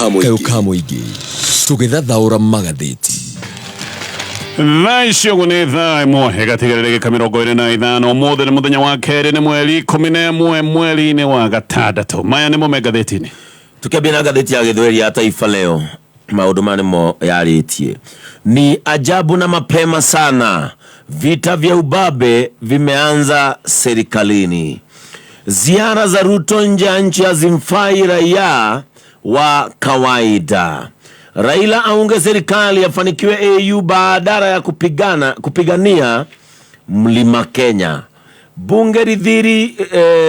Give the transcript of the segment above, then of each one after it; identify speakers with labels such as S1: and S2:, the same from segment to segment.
S1: Kayũ ka mũingĩ tũgĩthathaũra magathĩti.
S2: Thaa ici ũguo nĩ thaa ĩmwe ĩgatigarĩra ndagĩka 25. Ũmũthĩ nĩ mũthenya wa kerĩ, nĩ mweri 11 mweri-inĩ wa gatandatũ. Maya nĩmo me ngathĩti-inĩ.
S3: Tukiambia na ngathĩti ya Gĩthweri ya Taifa Leo, maũndũ maya nĩmo yarĩtie: ni ajabu na mapema sana, vita vya ubabe vimeanza serikalini, ziara za Ruto nje ya nchi hazimfai raia wa kawaida, Raila aunge serikali afanikiwe AU badala ya kupigania Mlima Kenya, bunge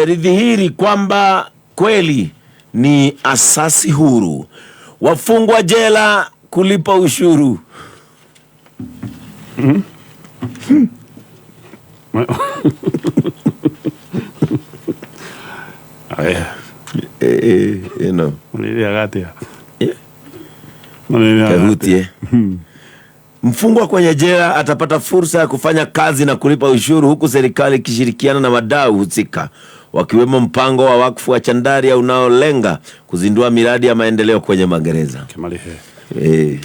S3: ridhihiri kwamba kweli ni asasi huru, wafungwa jela kulipa ushuru.
S2: Aya.
S3: You know.
S2: Mũrĩrĩaga atĩa? Mũrĩrĩaga atĩa?
S3: Kahutie. Mfungwa kwenye jela atapata fursa ya kufanya kazi na kulipa ushuru huku serikali ikishirikiana na wadau husika wakiwemo mpango wa wakfu wa Chandaria unaolenga kuzindua miradi ya maendeleo kwenye magereza.
S2: Kĩmarĩhe.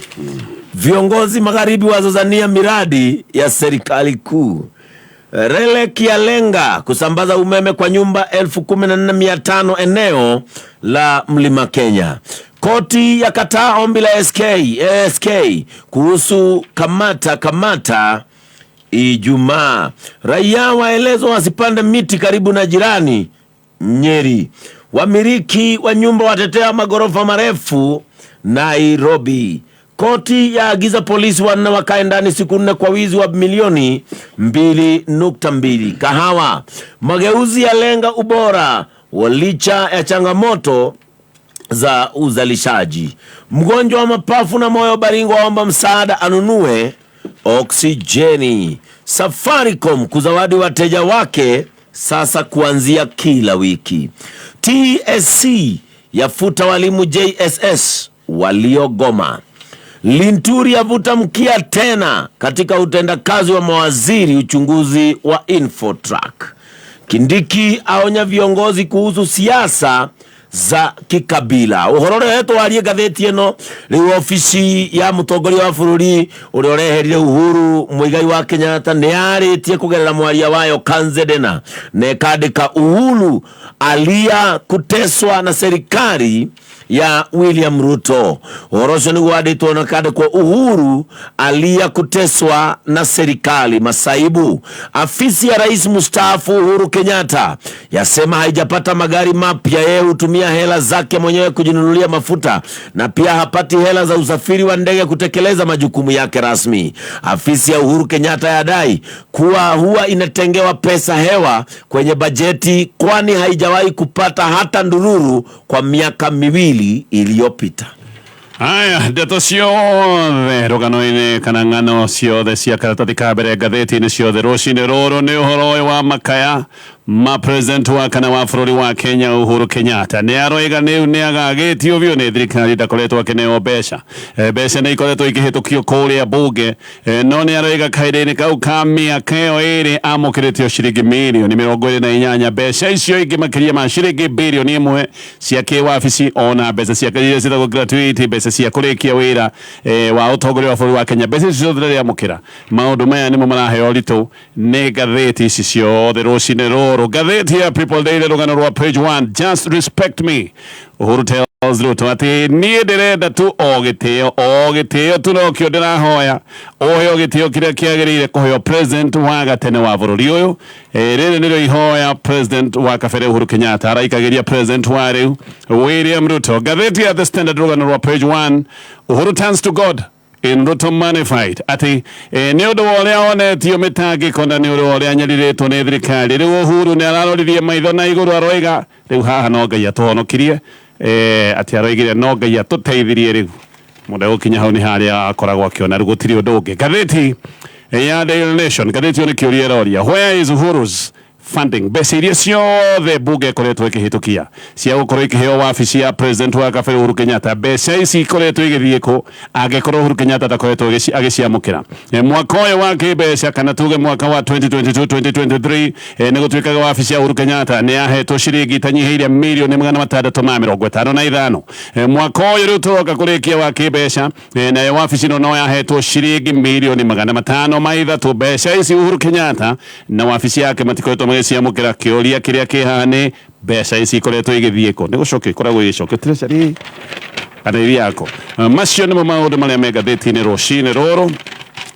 S3: Viongozi magharibi wazozania miradi ya serikali kuu. RELEC yalenga kusambaza umeme kwa nyumba 14,500 eneo la Mlima Kenya. Koti yakataa ombi la ASK kuhusu kamata kamata Ijumaa. Raia waelezwa wasipande miti karibu na jirani Nyeri. Wamiliki wa nyumba watetea magorofa marefu Nairobi. Koti yaagiza polisi 4 wakae ndani siku 4 kwa wizi wa milioni 2.2. Kahawa. Mageuzi yalenga ubora wa licha ya changamoto za uzalishaji. Mgonjwa wa mapafu na moyo Baringo aomba msaada anunue oksijeni. Safaricom kuzawadi wateja wake sasa kuanzia kila wiki. TSC yafuta walimu JSS waliogoma. Linturi yavuta mkia tena katika utendakazi wa mawaziri, uchunguzi wa Infotrack. Kindiki aonya viongozi kuhusu siasa za kikabila. Uhoro ũrĩa ũhetwo ngathĩti ĩno rĩu obici ya mũtongoria wa bũrũri ũrĩa ũreherire Uhuru Muigai wa Kenyatta nĩ yarĩtie kũgerera mwaria wayo Kanzedena na ĩkandĩka Uhuru alia kuteswa na serikali ya William Ruto. Ũhoro ũcio nĩguo wandĩtwo na kandĩkwo Uhuru alia kuteswa na serikali. Masaibu. Afisi ya rais mstaafu Uhuru Kenyatta yasema haijapata magari mapya. Yeye hutumia hela zake mwenyewe kujinunulia mafuta na pia hapati hela za usafiri wa ndege kutekeleza majukumu yake rasmi. Afisi ya Uhuru Kenyatta yadai kuwa huwa inatengewa pesa hewa kwenye bajeti, kwani haijawahi kupata hata ndururu kwa miaka 2 iliyopita.
S2: Haya, ndeto ciothe rũgano-inĩ kana ng'ano ciothe cia karatathi ka mbere ngathĩti-inĩ ciothe rũcinĩ rũrũ nĩ ũhoro ũyũ wa makaya ma president wa kana wa bũrũri wa Kenya Uhuru Kenyatta nĩ aroiga rĩu nĩ agagĩtio biũ nĩ thirikari ndakoretwo akĩneo mbeca. Mbeca nĩ ikoretwo ikĩhĩtũkio kũrĩa bunge, no nĩ aroiga kahinda-inĩ kau ka mĩaka ĩyo ĩrĩ amũkĩrĩtio ciringi mirioni 28, mbeca icio ingĩ makĩria ma ciringi birioni 1 cia kĩwabici ona mbeca cia iria ciĩtagwo gratuity, mbeca cia kũrĩkia wĩra wa ũtongoria wa bũrũri wa Kenya, mbeca icio ciothe ndarĩ amũkĩra. Maũndũ maya nĩmo maraheo ũritũ nĩ ngathĩti ici ciothe rũcinĩ rũrũ. Ngathĩti ya People Daily rũgano rwa page 1, just respect me. Uhuru tells Ruto atĩ niĩ ndĩrenda tu o gĩtĩo, o gĩtĩo tu nokĩo ndĩrahoya, ũheo gĩtĩo kĩrĩa kĩagĩrĩire kũheo president wa gatene wa bũrũri ũyũ. Rĩrĩ nĩrĩo ihoya president wa kabere Uhuru Kenyatta araikagĩria president wa rĩu William Ruto. Ngathĩti ya The Standard rũgano rwa page 1, Uhuru turns to God in Ruto money fight. Atĩ nĩ ũndũ wa ũrĩa onetio mĩtangĩko na nĩ ũndũ wa ũrĩa anyarirĩtwo nĩ thirikari, rĩu Uhuru nĩ araroririe maitho na igũrũ aroiga rĩu haha no Ngai atũhonokirie, atĩ aroigire no Ngai atũteithirie rĩu mũndũ egũkinya hau nĩ harĩa akoragwo akĩona rĩu gũtirĩ ũndũ ũngĩ. Ngathĩti ya Daily Nation, ngathĩti ĩyo nĩ kĩũria ĩroria, where is Uhuru's Funding, mbeca iria ciothe mbunge ĩkoretwo ĩkĩhĩtũkia cia gũkorwo ikĩheo wabici ya president wa kabere Uhuru Kenyatta, mbeca ici ikoretwo igĩthiĩ kũ angĩkorwo Uhuru Kenyatta ndakoretwo agĩciamũkĩra? Mwaka ũyũ wa kĩmbeca, kana tuge mwaka wa 2022 2023, nĩ gũtuĩkaga wabici ya Uhuru Kenyatta nĩ yahetwo ciringi itanyihĩire mirioni 655. Mwaka ũyũ rĩu tũroka kũrĩkia wa kĩmbeca, nayo wabici ĩno no yahetwo ciringi mirioni 503. Mbeca ici Uhuru Kenyatta na wabici yake matikoretwo magĩciamũkĩra. Kĩũria kĩrĩa kĩ haha nĩ mbeca ici ikoretwo igĩthiĩ kũ? Nĩ gũcokio ikoragwo igĩcokio treasury kana ithiako? Macio nĩmo maũndũ marĩa me ngathĩti-inĩ rũcinĩ rũrũ,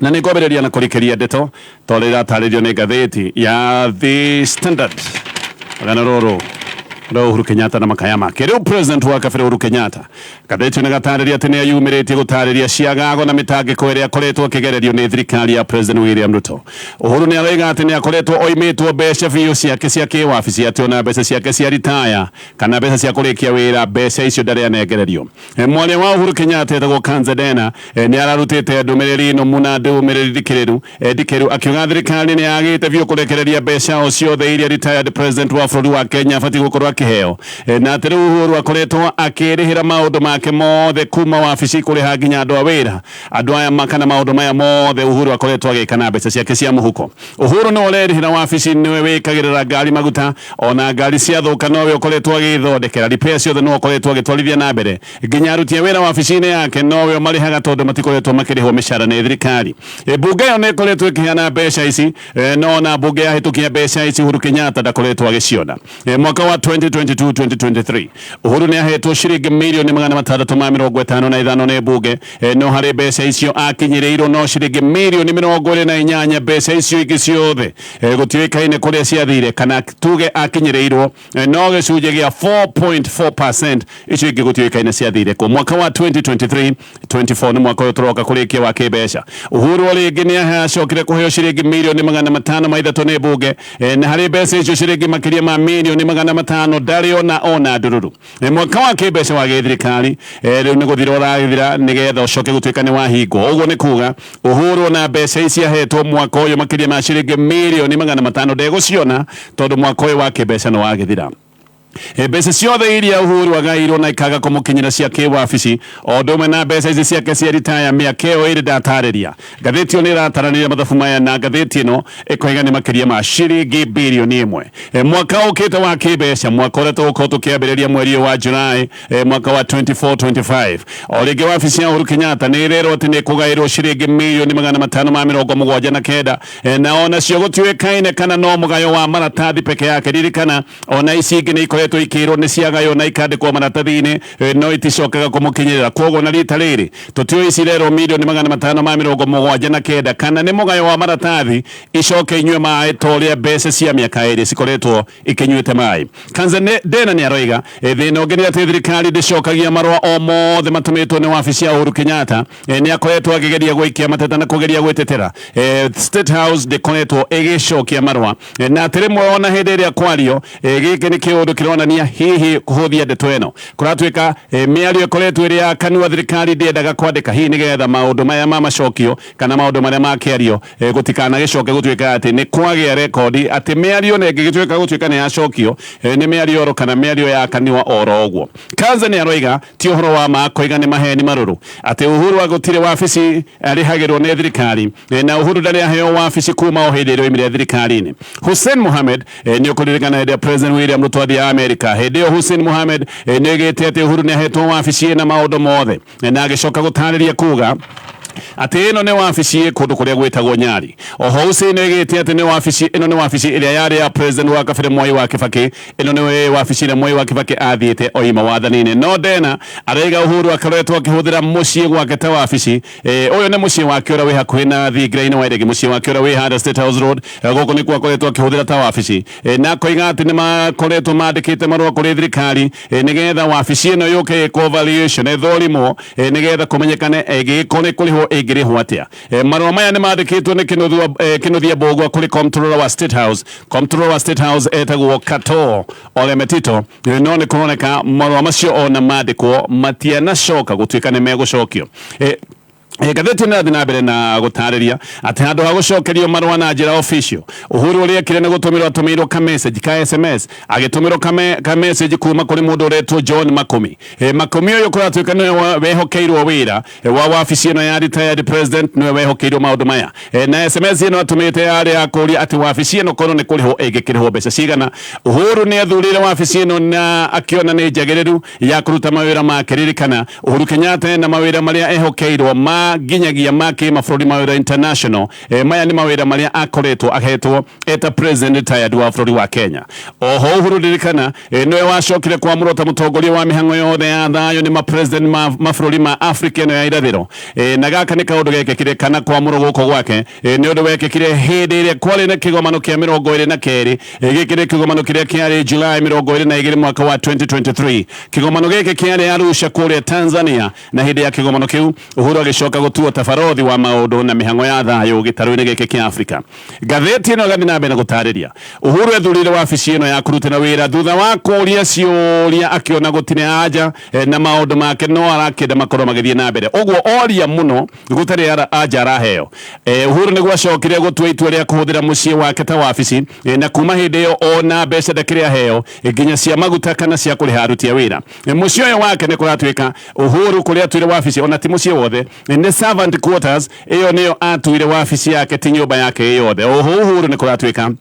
S2: na nĩ ngwambĩrĩria na kũrikĩria ndeto tondũ ĩratarĩrio nĩ ngathĩti ya The Standard. Rũgano rũrũ rwa Uhuru Kenyatta na makaya make. Rĩu president wa kabere Uhuru Kenyatta, ngathĩti nĩ gatarĩria atĩ nĩ eyumĩrĩtie gũtarĩria ciagago na mĩtangĩko ĩrĩa akoretwo akĩgererio nĩ thirikari ya President William Ruto. Uhuru nĩ aroiga atĩ nĩ akoretwo oimĩtwo mbeca biũ ciake cia kĩwabici, atĩ ona mbeca ciake cia ritaya kana mbeca cia kũrĩkia wĩra, mbeca icio ndarĩ anengererio. Mwaria wa Uhuru Kenyatta etagwo Kanze Dena, nĩ ararutĩte ndũmĩrĩri ĩno mũna, ndũmĩrĩri ndikĩrĩru, ndikĩru, akiuga thirikari nĩ yagĩte biũ kũrekereria mbeca o ciothe iria retired president wa bũrũri wa Kenya abatiĩ gũkorwo akĩheo, na atĩ rĩu Uhuru akoretwo akĩrĩhĩra maũndũ make mothe kuma wabici, kũrĩha nginya andũ a wĩra, andũ aya kana maũndũ maya mothe Uhuru akoretwo agĩka na mbeca ciake cia mũhuko. Uhuru nĩwe ũrerĩhĩra wabici, nĩwe wĩkagĩrĩra ngari maguta, ona ngari ciathũka nowe ũkoretwo agĩthondekera, repair ciothe nĩwe ũkoretwo agĩtwarithia na mbere, nginya aruti a wĩra wabici-inĩ yake nowe ũmarĩhaga tondũ matikoretwo makĩrĩhwo mĩcara nĩ thirikari. Mbunge ĩyo nĩ ĩkoretwo ĩkĩheana mbeca ici, no ona mbunge yahĩtũkia mbeca ici, Uhuru Kenyatta ndakoretwo agĩciona. Mwaka wa 2022 2023 Uhuru nĩ ahetwo ciringi mirioni 655 nĩ mbunge, no harĩ mbeca icio akinyĩrĩirwo no ciringi mirioni 28. Mbeca icio ingĩ ciothe, gũtiũĩkaine kũrĩa ciathire, kana tuge akinyĩrĩirwo no gĩcunjĩ gĩa 4.4%, icio ingĩ gũtiũĩkaine ciathire kũ. Mwaka wa 2023 24, nĩ mwaka ũyũ tũroka kũrĩkia wa kĩmbeca, Uhuru o rĩngĩ nĩ acokire kũheo ciringi mirioni 503 nĩ mbunge, na harĩ mbeca icio ciringi makĩria ma mirioni 500 ndarĩ ona ndururu. Mwaka wa kĩmbeca wa gĩthirikari, rĩu nĩ gũthira ũragĩthira nĩgetha ũcoke gũtuĩka nĩ wahingwo. Ũguo nĩ kuga Uhuru na mbeca ici ahetwo mwaka ũyũ makĩria ma ciringi mirioni 500 ndegũciona tondũ mwaka ũyũ wa kĩmbeca nĩ wagĩthira. Mbeca ciothe iria Uhuru agairwo na ikaga kũmũkinyĩra cia kĩwabici, o ũndũ ũmwe na mbeca ici ciake cia ritaya mĩaka ĩyo ĩrĩ ndatarĩria, ngathĩti ĩyo nĩ ĩrataranĩria mathabu maya, na ngathĩti ĩno ĩkoiga nĩ makĩria ma ciringi birioni 1. Mwaka ũkĩte wa kĩmbeca, mwaka ũrĩa tũgũkorwo tũkĩambĩrĩria mweri ũyũ wa July, mwaka wa 24 25, o rĩngĩ wabici ya Uhuru Kenyatta nĩ ĩrerwo atĩ nĩ ĩkũgaĩrwo ciringi mirioni 579, na onacio gũtiũĩkaine kana no mũgayo wa maratathi peke yake. Ririkana ona ici ingĩ nĩ ikoretwo ikĩrwo nĩ ciagaywo na ikandĩkwo maratathi-inĩ, no iticokaga kũmũkinyĩrĩra. Koguo na rita rĩrĩ tũtiũĩ cirerwo mirioni 579 kana nĩ mũgayo wa maratathi icoke inyue maĩ ta ũrĩa mbeca cia mĩaka 2 cikoretwo ikĩnyuĩte maĩ. Kanza Dena nĩ aroiga, thĩna ũngĩ nĩ atĩ thirikari ndĩcokagia marũa o mothe matũmĩtwo nĩ wabici ya Uhuru Kenyatta. Nĩ akoretwo akĩgeria gwĩkia mateta na kũgeria gwĩtetera, State House ndĩkoretwo ĩgĩcokia marũa, na atĩ rĩmwe ona hĩndĩ ĩrĩa kwario, gĩkĩ nĩ kĩũndũ kĩronania hihi kũhũthia ndeto ĩno kũratuĩka, mĩario ĩkoretwo ĩrĩ ya kanua, thirikari ndĩendaga kwandĩka, hihi nĩgetha maũndũ maya ma macokio kana maũndũ marĩa makĩario, gũtikanagĩcoke gũtuĩka atĩ nĩ kwagĩa rekondi atĩ mĩario na ĩngĩgĩtuĩka gũtuĩka nĩ yacokio, nĩ mĩario oro kana mĩario ya kanua oro ũguo. Kanza nĩ aroiga ti ũhoro wa ma, koiga nĩ maheni marũrũ atĩ Uhuru agũtirĩ wabici arĩhagĩrwo nĩ thirikari, na Uhuru ndarĩ aheo wabici kuma o hĩndĩ ĩrĩa oimire thirikari-inĩ. Hussein Mohamed, nĩ ũkũririkana hĩndĩ ya President William Ruto athiĩ America, hĩndĩ ĩyo Hussein Mohamed, nĩ oigĩte atĩ Uhuru nĩ ahetwo wabici ĩna maũndũ mothe, na agĩcoka gũtarĩria kuga atĩ ĩno nĩ wabici ĩ kũndũ kũrĩa gwĩtagwo Nyari. Oho Hussein oigĩte atĩ nĩ wabici ĩno nĩ wabici ĩrĩa yarĩ ya president wa kabere Mwai wa Kibaki, ĩno nĩ wabici ĩrĩa Mwai wa Kibaki athiĩte oima wathani-inĩ. No Dena araiga Uhuru akoretwo akĩhũthĩra mũciĩ gwake ta wabici. Ũyũ nĩ mũciĩ wake ũrĩa wĩ hakuhĩ na thingira-inĩ wa Iregi, mũciĩ wake ũrĩa wĩ harĩa State House Road. Gũkũ nĩkuo akoretwo akĩhũthĩra ta wabici, na akoiga atĩ nĩ makoretwo mandĩkĩte marũa kũrĩ thirikari, nĩgetha wabici ĩno yũke ĩkwo valuation, ĩthũrimwo, nĩgetha kũmenyekane ĩngĩgĩkorwo nĩ kũrĩhwo ĩngĩrĩhwo atĩa. Marũa maya nĩ mandĩkĩtwo nĩ Kĩnuthia Mbũgua kũrĩ comptroller wa State House. Comptroller wa State House etagwo Kato Ole Metito, no nĩ kũroneka marũa macio ona mandĩkwo matianacoka gũtuĩka nĩ megũcokio. Ngathĩti ĩno ĩrathiĩ na mbere na gũtarĩria atĩ handũ ha gũcokerio marũa na njĩra official, Uhuru ũrĩa ekire nĩ gũtũmĩrwo atũmĩirwo ka message ka SMS, agĩtũmĩrwo ka message kuma kũrĩ mũndũ ũretwo John Makumi. Makumi ũyũ kũratuĩka nĩwe wehokeirwo wĩra wa wabici ĩno ya retired president, nĩwe wehokeirwo maũndũ maya. Na SMS ĩno atũmĩte yarĩ ya kũũria atĩ wabici ĩno korwo nĩ kũrĩhwo ĩngĩkĩrĩhwo mbeca cigana. Uhuru nĩ ethurĩire wabici ĩno na akĩona nĩ njagĩrĩru ya kũruta mawĩra make. Ririkana Uhuru Kenyatta ena mawĩra marĩa ehokeirwo ma nginyagia ma kĩmabũrũri, mawĩra international. Maya nĩ mawĩra marĩa akoretwo ahetwo eta president retired wa bũrũri wa Kenya. Oho Uhuru, ririkana, nĩwe wacokire kwamũrwo ta mũtongoria wa mĩhang'o yothe ya thayũ nĩ ma-president ma mabũrũri ma Afrika ĩno ya irathĩro. Na gaka nĩ kaũndũ gekĩkire, kana kwamũrwo gũkũ gwake nĩ ũndũ wekĩkire hĩndĩ ĩrĩa kwarĩ na kĩgomano kĩa 22. Gĩkĩ nĩ kĩgomano kĩrĩa kĩarĩ July 22 mwaka wa 2023. Kĩgomano gĩkĩ kĩarĩ Arusha kũrĩa Tanzania, na hĩndĩ ya kĩgomano kĩu Uhuru agĩcoka gũtuo ta barothi wa maũndũ na mĩhang'o ya thayũ gĩtarũ-inĩ gĩkĩ kĩa Afrika. Ngathĩti ĩno ĩgathiĩ na mbere na gũtarĩria Uhuru ethurire wabici ĩno ya kũrutĩra wĩra thutha wa kũũria ciũria akĩona gũtirĩ anja na maũndũ make no arakĩenda makorwo magĩthiĩ na mbere, ũguo oria mũno gũtarĩ anja araheo. Uhuru nĩguo acokire gũtua itua rĩa kũhũthĩra mũciĩ wake ta wabici, na kuma hĩndĩ ĩyo ona mbeca ndakĩrĩ aheo, nginya cia maguta kana cia kũrĩha aruti a wĩra. Mũciĩ ũyũ wake nĩ kũratuĩka Uhuru kũrĩa atuire wabici, ona ti mũciĩ wothe, nĩ servant quarters, ĩyo nĩyo atuire wabici yake, ti nyũmba yake ĩ yothe. Oho Uhuru nĩ kũratuĩka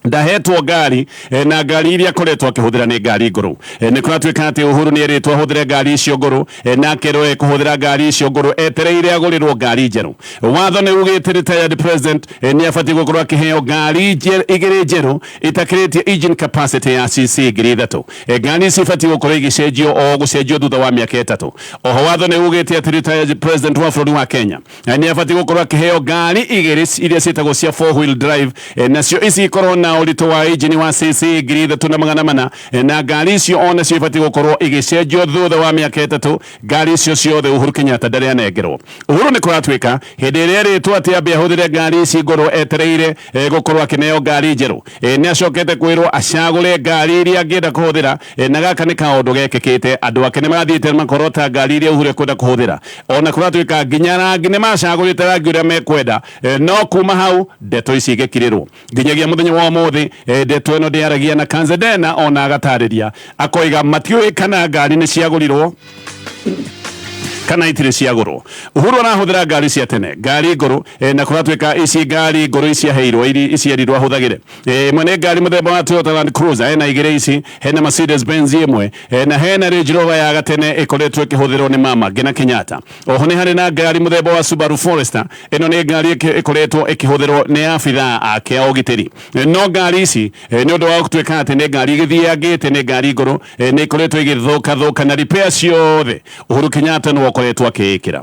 S2: ndahetwo ngari, na ngari iria akoretwo akĩhũthĩra nĩ ngari ngũrũ. Nĩ kũratuĩka atĩ Uhuru nĩ erĩtwo ahũthĩre ngari icio ngũrũ, na akerwo ekũhũthĩra ngari icio ngũrũ etereire agũrĩrwo ngari njerũ. Watho nĩ ugĩte retired president nĩ abatiĩ gũkorwo akĩheo ngari igĩrĩ njerũ itakĩrĩtie engine capacity ya cc 3000. Ngari ici ibatiĩ gũkorwo igĩcenjio o gũcenjio thutha wa mĩaka 3. Oho watho nĩ ugĩte atĩ retired president wa bũrũri wa Kenya nĩ abatiĩ gũkorwo akĩheo ngari igĩrĩ iria ciĩtagwo cia four wheel drive, nacio ici ikorwo na ũritũ wa engine wa cc 3400, na ngari icio onacio ibatiĩ gũkorwo igĩcenjio thutha wa mĩaka 3. Ngari icio ciothe Uhuru Kenyatta ndarĩ anengerwo. Uhuru nĩ kũratuĩka hĩndĩ ĩrĩa erĩtwo atĩ ambe ahũthĩre ngari ici ngũrũ etereire gũkorwo akĩneo ngari njerũ, nĩ acokete kwĩrwo acagũre ngari iria angĩenda kũhũthĩra. Na gaka nĩ kaũndũ gekĩkĩte, andũ ake nĩ marathiĩte makorota ngari iria Uhuru ekwenda kũhũthĩra, ona kũratuĩka nginya rangi nĩ macagũrĩte rangi ũrĩa mekwenda, no kuma hau ndeto ici igĩkirĩrwo nginyagia mũthenya wa ũmũthĩ. Ndeto ĩno ndĩaragia na Kanzedena, ona agatarĩria akoiga matiũĩ kana ngari nĩ ciagũrirwo kana itirĩ ciagũrwo. Uhuru arahũthĩra ngari cia tene, ngari ngũrũ, na kũratuĩka ici ngari ngũrũ iciaheirwo icierirwo ahũthagĩre, ĩmwe nĩ ngari mũthemba wa Toyota Land Cruiser, hena igĩrĩ ici, hena Mercedes Benz ĩmwe, na hena Range Rover ya gatene ĩkoretwo ĩkĩhũthĩrwo nĩ mama Ngina Kenyatta. Oho nĩ harĩ na ngari mũthemba wa Subaru Forester, ĩno nĩ ngari ĩkoretwo ĩkĩhũthĩrwo nĩ abithaa ake a ũgitĩri. No ngari ici, nĩ ũndũ wa gũtuĩka atĩ nĩ ngari igĩthiangĩte, nĩ ngari ngũrũ, nĩ ikoretwo igĩthũka thũka, na repair ciothe Uhuru Kenyatta nĩwe ũkoretwo akĩĩkĩra.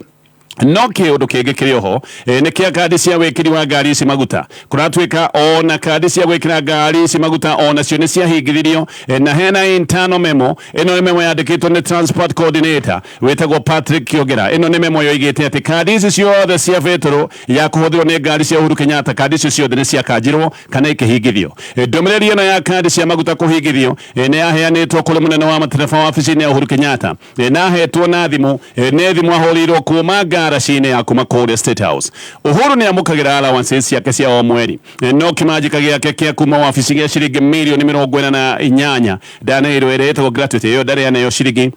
S2: No kĩũndũ kĩngĩ kĩrĩ oho nĩ kĩa kandi cia wĩkĩri wa ngari ici maguta. Kũratuĩka ona kandi cia gwĩkĩra ngari ici maguta onacio nĩ ciahingithirio, na hena internal memo. Ĩno nĩ memo yandĩkĩtwo nĩ transport coordinator wĩtagwo Patrick Kiongera. Ĩno nĩ memo yoigĩte atĩ kandi ici ciothe cia betũrũ ya kũhũthĩrwo nĩ ngari cia Uhuru Kenyatta, kandi icio ciothe nĩ ciakanjirwo kana ikĩhingithio. Ndũmĩrĩri ĩno ya kandi cia maguta kũhingithio nĩ yaheanĩtwo kũrĩ mũnene wa matereba wabici-inĩ ya Uhuru Kenyatta, na ahetwo na thimũ, nĩ thimũ ahũrĩirwo kuma ngaraci-inĩ ya kuma kũrĩa State House. Uhuru nĩ amũkagĩra allowances ciake cia o mweri, no kĩmanjĩka gĩake kĩa kuma wabici gĩa ciringi mirioni 48 ndaneirwo, ĩrĩa ĩtagwo gratuity, ĩyo ndarĩ aneo ciringi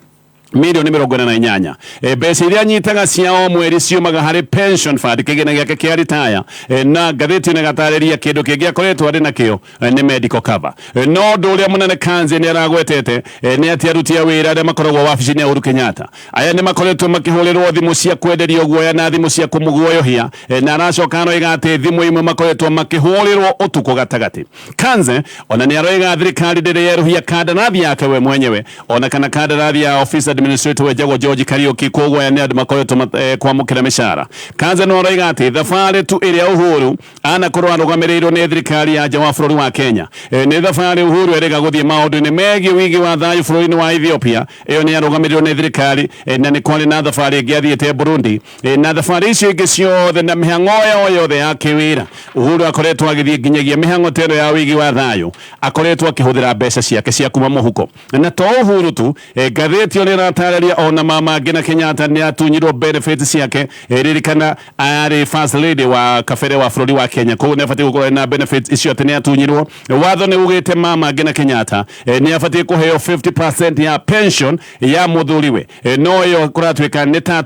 S2: mirioni 48. Mbeca iria anyitaga cia o mweri ciumaga harĩ pension fund, kĩgĩna gĩake kĩa retire, na ngathĩti ĩno ĩgatarĩria kĩndũ kĩngĩ akoretwo arĩ nakĩo nĩ medical cover. No ũndũ ũrĩa mũnene Kanze nĩ aragwetete nĩ atĩ aruti a wĩra arĩa makoragwo wabici-inĩ ya Uhuru Kenyatta aya nĩ makoretwo makĩhũrĩrwo thimũ cia kwenderio guoya na thimũ cia kũmũguoyohia, na aracoka aroiga atĩ thimũ imwe makoretwo makĩhũrĩrwo ũtukũ gatagatĩ. Kanze ona nĩ aroiga thirikari ndĩrĩ yerũhia kandarathi yake we mwenyewe ona kana kandarathi ya office administrator wenjagwo George Kariuki, koguo aya nĩ andũ makoretwo kwamũkĩra mĩcara. Kanze no aroiga atĩ thabarĩ tu ĩrĩa Uhuru anakorwo arũgamĩrĩirwo nĩ thirikari ya nja wa bũrũri wa Kenya, nĩ thabarĩ Uhuru erĩga gũthiĩ maũndũ-inĩ megiĩ wigi wa thayũ bũrũri-inĩ wa Ethiopia, ĩyo nĩ arũgamĩrĩirwo nĩ thirikari, na nĩ kwarĩ na thabarĩ ĩngĩ athiĩte Burundi, na thabarĩ icio ingĩ ciothe na mĩhang'o yo yothe ya kĩwĩra Uhuru akoretwo agĩthiĩ nginyagia mĩhang'o ta ĩno ya wigi wa thayũ akoretwo akĩhũthĩra mbeca ciake cia kuma mũhuko. Na to Uhuru tu, ngathĩti ĩyo nĩ Kũratarĩria ona mama Ngina Kenyatta nĩ atunyirwo benefits ciake. Ririkana arĩ first lady wa kabere wa bũrũri wa Kenya, koguo nĩ abatiĩ gũkorwo na benefits icio atĩ nĩ atunyirwo. Watho nĩ ugĩte mama Ngina Kenyatta nĩ abatiĩ kũheo 50% ya pension ya mũthuriwe, no ĩyo kũratuĩka nĩ ta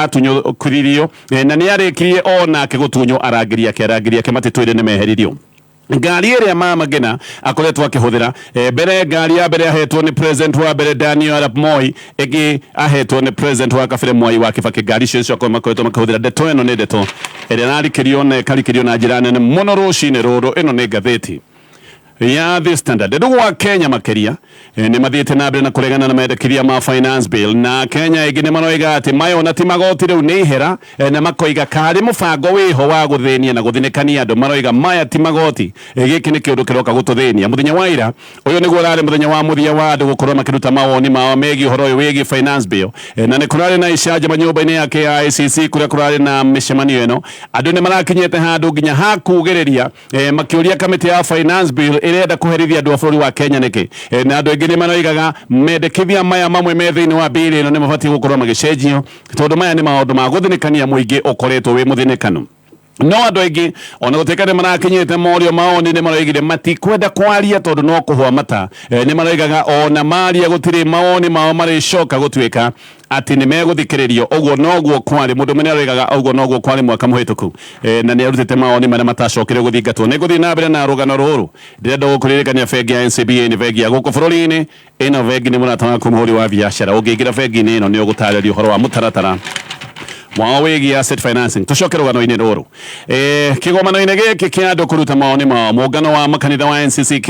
S2: atunyũkithirio, na nĩ arĩkirie onake gũtunywo arangĩri ake. Arangĩri ake matitwĩre nĩ meheririo. Ngari ĩrĩa mama Ngina akoretwo akĩhũthĩra mbere, ngari ya mbere ahetwo nĩ president wa mbere Daniel Arap Moi, ĩngĩ ahetwo nĩ president wa kabere Mwai wa Kibaki. Ngari icio icio makoretwo makĩhũthĩra. Ndeto ĩno nĩ ndeto ĩrĩa ĩrarikĩrio na ĩkarikĩrio na njĩra nene mũno rũcinĩ rũrũ. Ĩno nĩ ngathĩti ya The Standard. Ndugu wa Kenya makiria nĩ mathiĩte na mbere na kũregana na mendekithia ma finance bill, na Kenya ĩngĩ nĩ maroiga atĩ maya ona ti magoti, rĩu nĩ ihera, na makoiga karĩ mũbango wĩho wa gũthĩnia na gũthinĩkania andũ. Maroiga maya ti magoti, gĩkĩ nĩ kĩũndũ kĩroka gũtũthĩnia. Mũthenya wa ira ũyũ nĩguo ũrarĩ mũthenya wa mũthia wa andũ gũkorwo makĩruta mawoni mao megiĩ ũhoro ũyũ wĩgiĩ finance bill, na nĩ kũrarĩ na icanjama nyũmba-inĩ ya KICC kũrĩa kũrarĩ na mĩcemanio ĩno. Andũ nĩ marakinyĩte handũ nginya hakugĩrĩria, makĩũria kamĩtĩ ya finance bill ĩrenda kũherithia andũ a bũrũri wa Kenya nĩkĩ, na andũ aingĩ nĩ maroigaga mendekithia maya mamwe me thĩinĩ wa bill ĩno nĩ mabatiĩ gũkorwo magĩcenjio, tondũ maya nĩ maũndũ ma gũthinĩkania mũingĩ ũkoretwo wĩ mũthinĩkanu. No andũ aingĩ ona gũtuĩka nĩ marakinyĩte morio maoni, nĩ maroigire matikwenda kwaria tondũ no kũhũa mata. Nĩ maroigaga ona maria gũtirĩ mawoni mao marĩcoka gũtuĩka atĩ nĩ megũthikĩrĩrio. Ũguo noguo kwarĩ, mũndũ ũmwe nĩ aroigaga ũguo noguo kwarĩ mwaka mũhĩtũku, na nĩ arutĩte mawoni marĩa matacokire gũthingatwo. Nĩ ngũthiĩ na mbere na rũgano rũrũ, ndĩrenda gũkũririkania bengi ya NCBA nĩ bengi ya gũkũ bũrũri-inĩ. Ĩno bengi nĩ mũrata waku mũhũri wa biacara. Ũngĩingĩra bengi-inĩ ĩno nĩ ũgũtarĩrio ũhoro wa mũtaratara wao wĩgiĩ asset financing. Tũcoke rũgano-inĩ rũrũ. Kĩgomano-inĩ gĩkĩ kĩa andũ kũruta mawoni mao, mũngano wa makanitha wa NCCK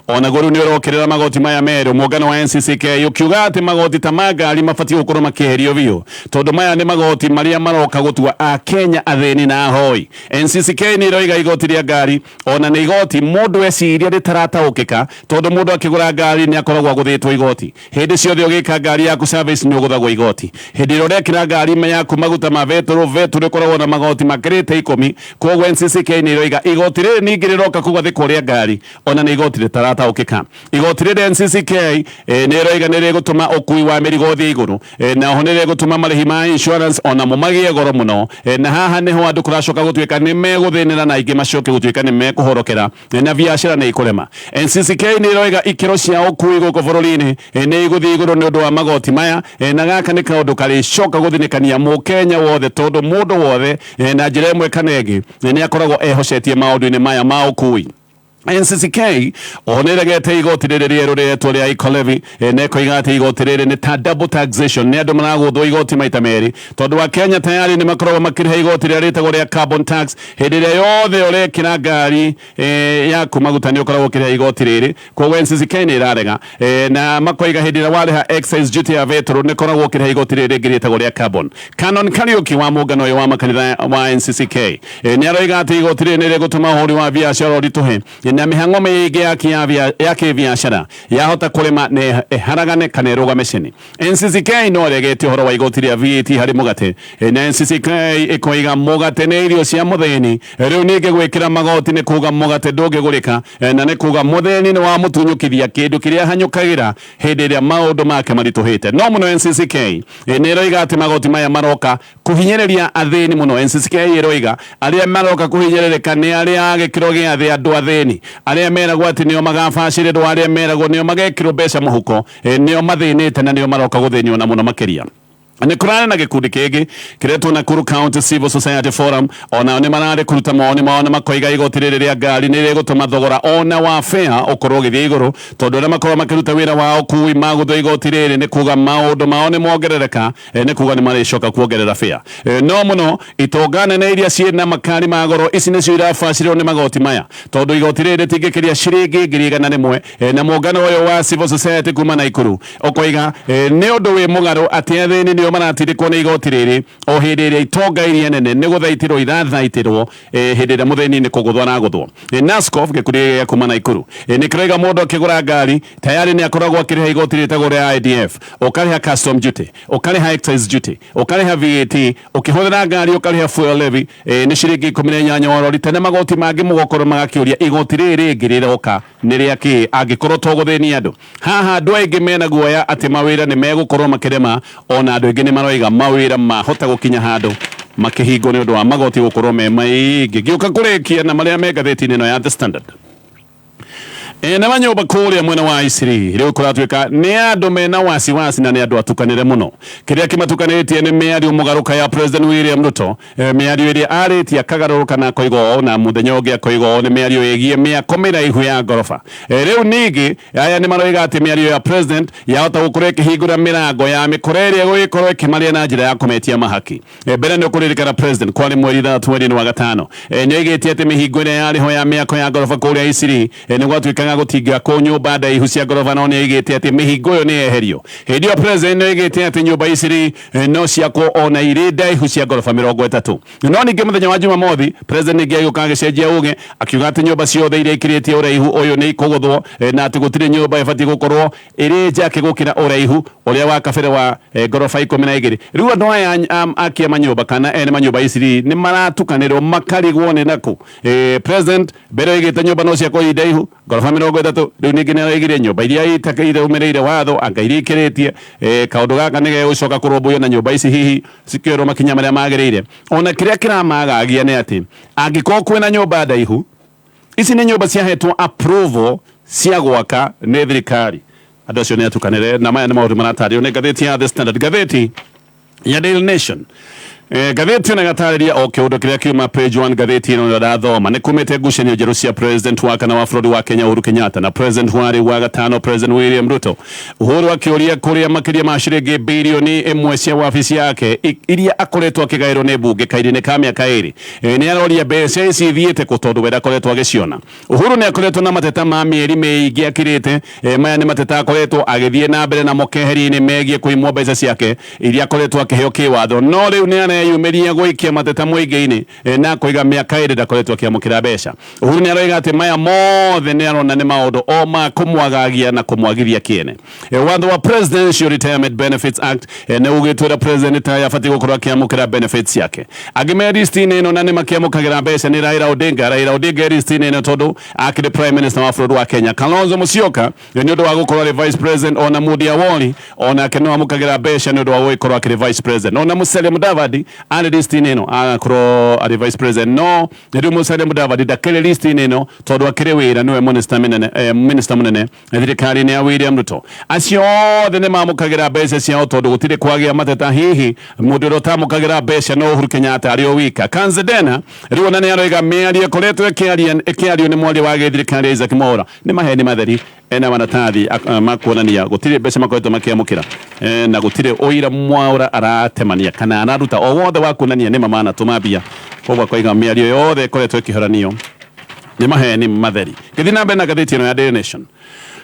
S2: onaguo rĩu nĩ ũrokĩrĩra magoti maya merũ. Mũngano wa NCCK ũkiuga atĩ magoti ta ma ngari mabatiĩ gũkorwo makĩeherio biũ, tondũ maya nĩ magoti marĩa maroka gũtua akenya athĩni na ahoi. NCCK nĩ ĩroiga igoti rĩa ngari ona nĩ igoti mũndũ eciria rĩtarataũkĩka, tondũ mũndũ akĩgũra ngari nĩ akoragwo agũthĩtwo igoti. Hĩndĩ ciothe ũgĩka ngari yaku service nĩ ũgũthagwo igoti. Hĩndĩ ĩrĩa ũrekĩra ngari yaku maguta ma betũrũ, betũrũ ĩkoragwo na magoti makĩrĩte 10. Koguo NCCK nĩ ĩroiga igoti rĩrĩ ningĩ rĩroka kũgathĩkwo rĩa ngari ona nĩ igoti rĩtarataũkĩka. Igoti rĩrĩ NCCK nĩ ĩroiga nĩ rĩgũtũma ũkui wa mĩrigo ũthiĩ igũrũ, na oho nĩ rĩgũtũma marĩhi ma insurance onamo magĩe goro mũno, na haha nĩho andũ kũracoka gũtuĩka nĩ megũthĩnĩra na aingĩ macoke gũtuĩka nĩ mekũhorokera, na biacara nĩ ikũrema. NCCK nĩ ĩroiga ikĩro cia ũkui gũkũ bũrũri-inĩ nĩ igũthiĩ igũrũ nĩ ũndũ wa magoti maya, na gaka nĩ kaũndũ karĩcoka gũthinĩkania mũkenya wothe, tondũ mũndũ wothe na njĩra ĩmwe kana ĩngĩ nĩ akoragwo ehocetie maũndũ-inĩ maya ma ũkui. NCCK oho nĩ ĩregete igoti rĩrĩ rĩerũ rĩretwo rĩa Eco Levy, na ĩkoiga atĩ igoti rĩrĩ nĩ ta double taxation, nĩ andũ maragũthwo igoti maita merĩ, tondũ wa Kenya tayari nĩ makoragwo makĩrĩha igoti rĩrĩa rĩtagwo rĩa carbon tax. Hĩndĩ ĩrĩa yothe ũrekĩra ngari yaku maguta nĩ ũkoragwo ũkĩrĩha igoti rĩrĩ. Koguo NCCK nĩ ĩrarega, na makoiga hĩndĩ ĩrĩa warĩha excise duty ya betũrũ nĩ ũkoragwo ũkĩrĩha igoti rĩrĩ rĩngĩ rĩtagwo rĩa carbon. Canon Kariuki wa mũngano ũyũ wa makanitha wa NCCK nĩ aroiga atĩ igoti rĩrĩ nĩ rĩgũtũma ũhũri wa biacara ũritũhe, na mĩhang'o mĩingĩ ya kĩbiacara yahota kũrema na ĩharagane kana ĩrũgame cini. NCCK no ĩregete ũhoro wa igoti rĩa VAT harĩ mũgate, na NCCK ĩkoiga mũgate nĩ irio cia mũthĩni. Rĩu ningĩ gwĩkĩra magoti nĩ kuga mũgate ndũngĩgũrĩka, na nĩ kuga mũthĩni nĩ wamũtunyũkithia kĩndũ kĩrĩa ahanyũkagĩra hĩndĩ ĩrĩa maũndũ make maritũhĩte. No mũno NCCK nĩ ĩroiga atĩ magoti maya maroka kũhinyĩrĩria athĩni mũno. NCCK ĩroiga arĩa maroka kũhinyĩrĩrĩka nĩ arĩa a gĩkĩro gĩa thĩ, andũ athĩni arĩa meragwo atĩ nĩo magabacĩrĩrwo, arĩa meragwo nĩo magekĩrwo mbeca mũhuko, nĩo mathĩnĩte na nĩo maroka gũthĩnio na mũno makĩria. Nĩ kũrarĩ na gĩkundi kĩngĩ kĩretwo Nakuru County Civil Society Forum, onao nĩ mararĩ kũruta mawoni mao na makoiga igoti rĩrĩ rĩa ngari nĩ rĩgũtũma thogora ona wa fare ũkorwo ũgĩthiĩ igũrũ, tondũ arĩa makoragwo makĩruta wĩra wa ũkui magũthwo igoti rĩrĩ nĩ kuga maũndũ mao nĩ mongerereka, nĩ kuga nĩ marĩcoka kuongerera fare. No mũno itonga nene iria ciĩ na makari ma goro ici nĩcio irabacĩrĩrwo nĩ magoti maya, tondũ igoti rĩrĩ rĩtingĩkĩria ciringi 100,000. Na mũngano ũyũ wa Civil Society kuma Nakuru ũkoiga nĩ ũndũ wĩ mũgarũ atĩ athĩni nĩo maratindĩkwo nĩ igoti rĩrĩ o hĩndĩ ĩrĩa itonga iria nene nĩ gũthaitĩrwo irathaitĩrwo, hĩndĩ ĩrĩa mũthĩni nĩ kũgũthwo aragũthwo. NASCOF, gĩkundi gĩa kuma Naikuru, nĩ kĩroiga mũndũ akĩgũra ngari tayari nĩ akoragwo akĩrĩha igoti rĩtagwo rĩa IDF, ũkarĩha custom duty, ũkarĩha excise duty, ũkarĩha VAT, ũkĩhũthĩra ngari ũkarĩha fuel levy, nĩ ciringi 18 wa rori tene, magoti mangĩ mũgokorwo magakĩũria igoti rĩrĩ rĩngĩ rĩroka nĩ rĩa kĩ angĩkorwo to gũthĩnia andũ. Haha andũ aingĩ mena guoya atĩ mawĩra nĩ megũkorwo makĩrema, ona andũ aingĩ nĩ maroiga mawĩra mahota gũkinya handũ makĩhingwo nĩ ũndũ wa magoti gũkorwo me maingĩ. Ngĩũka kũrĩkia na marĩa me ngathĩti-inĩ ĩno ya The Standard, ene manyũmba kũrĩa mwena wa Isiri rĩu kũratuĩka nĩ andũ mena wasiwasi na nĩ andũ atukanĩre mũno. Kĩrĩa kĩmatukanĩtie nĩ mĩario mũgarũka ya President William Ruto, mĩario ĩrĩa arĩtie akagarũrũka na akoiga ũũ na mũthenya ũngĩ akoiga ũũ, nĩ mĩario ĩgiĩ mĩako mĩraihu ya ngoroba. Rĩu ningĩ aya nĩ maroiga atĩ mĩario ya president yahota gũkorwo ĩkĩhingũra mĩrango ya mĩkora ĩrĩa ĩgũgĩkorwo ĩkĩmaria na njĩra ya kũmetia mahaki. Mbere nĩ ũkũririkana president kwarĩ mweri 6 mweri-inĩ wa gatano, nĩ oigĩte atĩ mĩhingo ĩrĩa yarĩ ho ya mĩako ya ngoroba kũrĩa Isiri, nĩ gwatuĩkaga gũtingĩakwo nyũmba ndaihu cia ngoroba, no nĩ oigĩte atĩ mĩhingo ĩyo nĩ yeherio. Hĩndĩ ĩyo president nĩ oigĩte atĩ nyũmba Isiri, no ciakwo ona irĩ ndaihu cia ngoroba 30. No ningĩ mũthenya wa Jumamothi president ningĩ agĩũka agĩcenjia uge, akiuga atĩ nyũmba ciothe iria ikĩrĩtie ũraihu ũyũ nĩ ikũgũthwo, na atĩ gũtirĩ nyũmba ĩbatiĩ gũkorwo ĩrĩ njake gũkĩra ũraihu ũrĩa wa kabere wa ngoroba 12. Rĩu andũ aya akia manyũmba kana ene manyũmba Isiri nĩ maratukanĩrwo makarigwo nĩ nakũ. President mbere oigĩte nyũmba no ciakwo ndaihu ngoroba 30, rĩu ningĩ nĩ aroigire nyũmba iria itaumĩrĩire watho anga iria ikĩrĩtie. Kaũndũ gaka nĩ gegũcoka kũrũmbũiyo na nyũmba ici hihi cikĩoerwo makinya marĩa magĩrĩire. Ona kĩrĩa kĩramagagia nĩ atĩ angĩkorwo kwĩna nyũmba ndaihu, ici nĩ nyũmba ciahetwo approval cia gwaka nĩ thirikari. Andũ acio nĩ atukanĩre, na maya nĩ maũndũ maratarĩrio nĩ ngathĩti ya The Standard. Ngathĩti ya Daily Nation, ngathĩti ĩno ĩgatarĩria o kĩũndũ kĩrĩa kiuma page 1. Ngathĩti ĩno ndathoma nĩ kumĩte ngucanio njerũ cia president wa kana wa bũrũri wa Kenya Uhuru Kenyatta na president wa rĩu wa gatano, President William Ruto. Uhuru akĩũria kũrĩa makĩria ma ciringi 1 birioni cia wabici yake iria akoretwo akĩgaĩrwo nĩ mbunge kahinda-inĩ ka mĩaka 2. Nĩ aroria mbeca ici ithiĩte kũ tondũ we ndakoretwo agĩciona. Uhuru nĩ akoretwo na mateta ma mĩeri mĩingĩ akirĩte. Maya nĩ mateta akoretwo agĩthiĩ na mbere namo keheri-inĩ megiĩ kũimwo mbeca ciake iria akoretwo akĩheo kĩwatho, no rĩu nĩ areyumĩria gũikia mateta mũingĩ-inĩ, na akoiga mĩaka 2 ndakoretwo akĩamũkĩra mbeca. Uhuru nĩ aroiga atĩ maya mothe nĩ arona nĩ maũndũ o ma kũmwagagia na kũmwagithia kĩene. Watho wa Presidential Retirement Benefits Act, nĩ ugĩtwo ũrĩa president ta abatiĩ gũkorwo akĩamũkĩra benefits ciake. Angĩ me list-inĩ ĩno na nĩ makĩamũkagĩra mbeca nĩ Raila Odinga. Raila Odinga e list-inĩ ĩno tondũ akĩrĩ prime minister wa bũrũri wa Kenya. Kalonzo Musyoka nĩ ũndũ wa gũkorwo arĩ vice president. Ona Moody Awori onake no amũkagĩra mbeca nĩ ũndũ wa gũgĩkorwo akĩrĩ vice president. Ona Musalia Mudavadi arĩ list-inĩ ĩno, agakorwo arĩ vice president, no rĩu Musalia Mudavadi ndakĩrĩ list-inĩ ĩno tondũ akĩrĩ wĩra nĩwe minister mũnene, minister mũnene thirikari-inĩ ya William Ruto. Acio othe nĩ mamũkagĩra mbeca ciao tondũ gũtirĩ kwagĩa mateta. Hihi mũndũ ũrĩa ũtamũkagĩra mbeca no Uhuru Kenyatta arĩ o wika. Kanzedena rĩu ona nĩ aroiga mĩario ĩkoretwo ĩkĩario nĩ mwaria wa gĩthirikari Isaac Mwaura nĩ maheni matheri. Ena maratathi makuonania gũtirĩ mbeca makoretwo makĩamũkĩra, na gũtirĩ ũira Mwaura aratemania kana araruta o wothe wa kuonania nĩ mamanatũma mbia. Koguo akoiga mĩario yothe ĩkoretwo ĩkĩhoranio nĩ maheni matheri. Ngĩthiĩ na mbere na ngathĩti ĩno ya Daily Nation,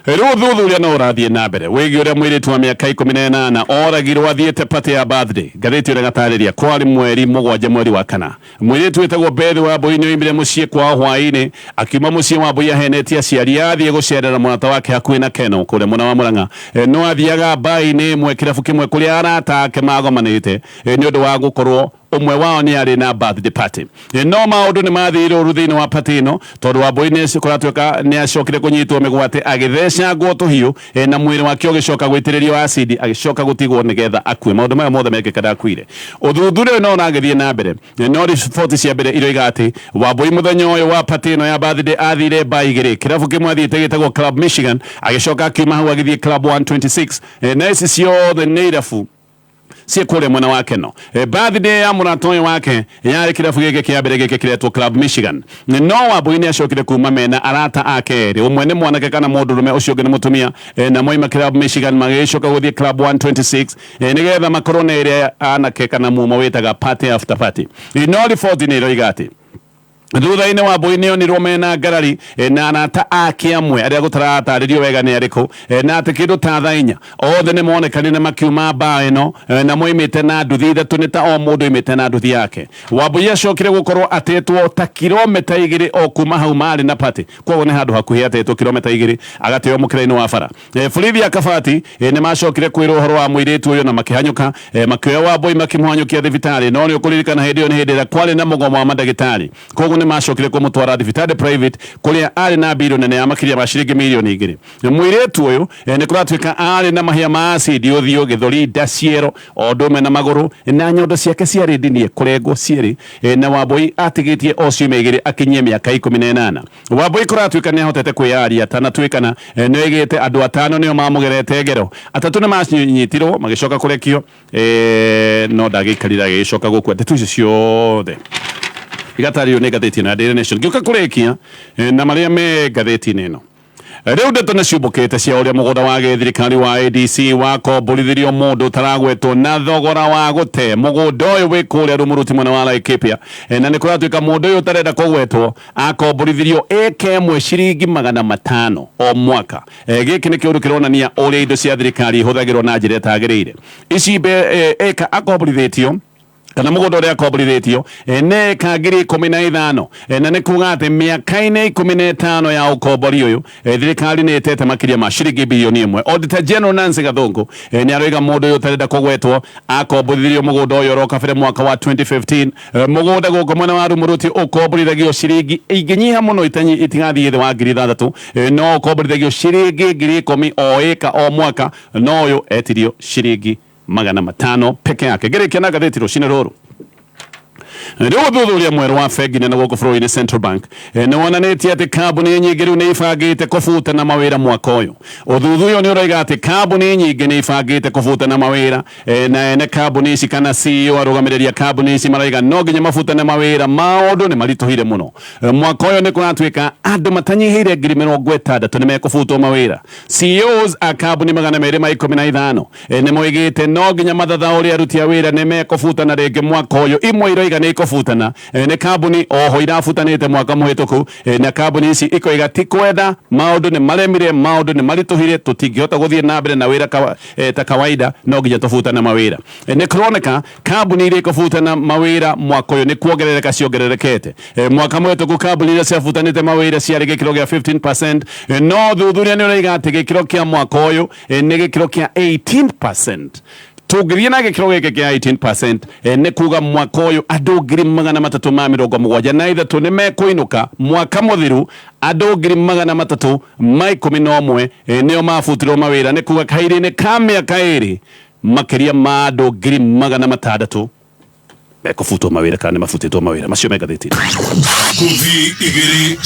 S2: rĩu ũthuthuria no ũrathiĩ na mbere wĩgiĩ ũrĩa mũirĩtu wa mĩaka 18 oragirwo athiĩte party ya birthday. Ngathĩti ĩno ĩgatarĩria kwarĩ mweri 7 mweri wa kana, mũirĩtu wĩtagwo Beth Wambui nĩ oimire mũciĩ kwao hwaĩ-inĩ. Akiuma mũciĩ Wambui ahenetie aciari athiĩ gũcerera mũrata wake hakuhĩ na Keno kũrĩa mwena wa Murang'a. No athiaga mbaĩ-inĩ ĩmwe, kĩrabu kĩmwe kũrĩa arata ake magomanĩte, nĩ ũndũ wa gũkorwo ũmwe wao nĩ arĩ na birthday party. No maũndũ nĩ mathire ũru thĩinĩ wa party ĩno tondũ Wambui nĩ kũratuĩka nĩ acokire kũnyitwo mĩgwate agĩthecangwo tũhiũ, na mwĩrĩ wake ũgĩcoka gũitĩrĩrio acidi, agĩcoka gũtigwo nĩgetha akue. Maũndũ maya mothe mekĩka ndakuire. Ũthuthuria ũyũ no ũragĩthiĩ na mbere, no riboti cia mbere iroiga atĩ Wambui mũthenya ũyũ wa party ĩno ya birthday athire mba igĩrĩ. Kĩrabu kĩmwe athiĩte gĩtagwo Club Michigan, agĩcoka akiuma hau agĩthiĩ Club 126, na ici ciothe nĩ irabu ciĩ kũrĩa mwena wa Keno. Birthday ya mũrata ũyũ wake yarĩ kĩrabu gĩkĩ kĩa mbere gĩkĩ kĩretwo Club Michigan, no Wambui nĩ acokire kuma mena arata ake erĩ, ũmwe nĩ mwanake kana mũndũrũme, ũcio ũngĩ nĩ mũtumia, na moima Club Michigan magĩcoka gũthiĩ Club 126, nĩgetha makorwo na ĩrĩa anake kana mumo wĩtaga party after party. No riboti nĩ ĩroiga atĩ Thutha-inĩ Wambui nĩ onirwo mena ngarari na arata ake amwe arĩa gũtaratarĩrio wega nĩ arĩkũ, na atĩ kĩndũ ta thaa 4 othe nĩ monekanire makiuma mbaa ĩno, na moimĩte na nduthi ithatũ, nĩ ta o mũndũ oimĩte na nduthi yake. Wambui acokire gũkorwo atetwo ta kilomita 2 o kuma hau marĩ na party, koguo nĩ handũ hakuhĩ atetwo kilomita 2 agateo mũkĩra-inĩ wa bara. Borithi a Kabati nĩ macokire kwĩrwo ũhoro wa mũirĩtu ũyũ na makĩhanyũka, makĩoya Wambui makĩmũhanyũkia thibitarĩ, no nĩ ũkũririkana hĩndĩ ĩyo nĩ hĩndĩ ĩrĩa kwarĩ na mũgomo wa mandagĩtarĩ, koguo nĩ macokire kũmũtwara thibitarĩ private kũrĩa arĩ na mbirũ nene ya makĩria ma ciringi mirioni 2. Mũirĩtu ũyũ nĩ kũratuĩka arĩ na mahĩa ma acidi ũthiũ, gĩthũri, nda, ciero o ũndũ ũmwe na magũrũ, na nyondo ciake ciarĩ ndinie kũrengwo cierĩ, na Wambui atigĩtie o ciumia 2 akinyie mĩaka 18. Wambui kũratuĩka nĩ ahotete kwĩyaria tanatuĩkana nĩ oigĩte andũ 5 nĩo mamũgerete ngero, 3 nĩ manyitirwo magĩcoka kũrekio, no ndagĩikarire agĩcoka gũkua. Ndeto icio ciothe igatarĩrio nĩ ngathĩti ĩno ya Daily Nation. Ngĩũka kũrĩkia na marĩa me ngathĩti-inĩ ĩno, rĩu ndeto nĩ ciũmbũkĩte cia ũrĩa mũgũnda wa gĩthirikari wa ADC wakomborithirio mũndũ ũtaragwetwo na thogora wa gũte. Mũgũnda ũyũ wĩ kũrĩa Rumuruti mwena wa Laikipia, na nĩ kũratuĩka mũndũ ũyũ ũtarenda kũgwetwo akomborithirio ĩka ĩmwe ciringi 500 o mwaka. Gĩkĩ nĩ kĩũndũ kĩronania ũrĩa indo cia thirikari ihũthagĩrwo na njĩra ĩtagĩrĩire. Ici ĩka akomborithĩtio kana mũgũnda ũrĩa akomborithĩtio nĩ ĩka 15,000, na nĩ kuga atĩ mĩaka-inĩ 15 ya ũkombori ũyũ, thirikari nĩ ĩtete makĩria ma ciringi bilioni 1. Auditor General Nancy Gathungu nĩ aroiga mũndũ ũyũ ũtarenda kũgwetwo akomborithirio mũgũnda ũyũ oro kabere mwaka wa 2015. Mũgũnda gũkũ mwena wa Rumuruti ũkomborithagio ciringi ingĩnyiha mũno itigathiĩ thĩ wa 6,000, no ũkomborithagio ciringi 10,000 o ĩka o mwaka, no ũyũ etirio ciringi 500 peke yake. Ngĩrĩkia na ngathĩti rũcinĩ rũrũ, rĩu ũthuthuria mwerũ wa bengi nene gũkũ bũrũri-inĩ Central Bank nĩ wonanĩtie atĩ kambuni nyingĩ rĩu nĩ ibangĩte kũbutana mawĩra mwaka ũyũ. Ũthuthuria nĩ ũroiga atĩ kambuni nyingĩ nĩ ibangĩte kũbutana mawĩra, na ene kambuni ici kana CEO arũgamĩrĩri a kambuni ici maroiga no nginya mabutane mawĩra, maũndũ nĩ maritũhire mũno. Mwaka ũyũ nĩ kũratuĩka andũ matanyihĩire 60,000 nĩ mekũbutwo mawĩra. CEOs a kambuni 215 nĩ moigĩte no nginya mathathaũre aruti a wĩra nĩ mekũbutana rĩngĩ mwaka ũyũ. Imwe iroiga nĩ ikũbutana, nĩ kambuni oho irabutanĩte mwaka mũhĩtũku, na kambuni ici ikoiga ti kwenda, maũndũ nĩ maremire, maũndũ nĩ maritũhire, tũtingĩhota gũthiĩ na mbere na wĩra ta kawaida, no nginya tũbutane mawĩra. Nĩ kũroneka kambuni iria ikũbutana mawĩra mwaka ũyũ nĩ kuongerereka ciongererekete. Mwaka mũhĩtũku kambuni iria ciabutanĩte mawĩra ciarĩ gĩkĩro gĩa 15%, no thuthuria nĩ ũroiga atĩ gĩkĩro kĩa mwaka ũyũ nĩ gĩkĩro kĩa 18%. Tũngĩthiĩ na gĩkĩro gĩkĩ kĩa 18%, nĩ kuga mwaka ũyũ andũ 373,000 nĩ mekũinũka. Mwaka mũthiru andũ 311,000 nĩo mabutirwo mawĩra, nĩ kuga kahinda-inĩ ka mĩaka 2 makĩria ma andũ 600,000 mekũbutwo mawĩra kana nĩ mabutĩtwo mawĩra macio me ngathĩti-inĩ.
S4: Ngũthi igĩrĩ.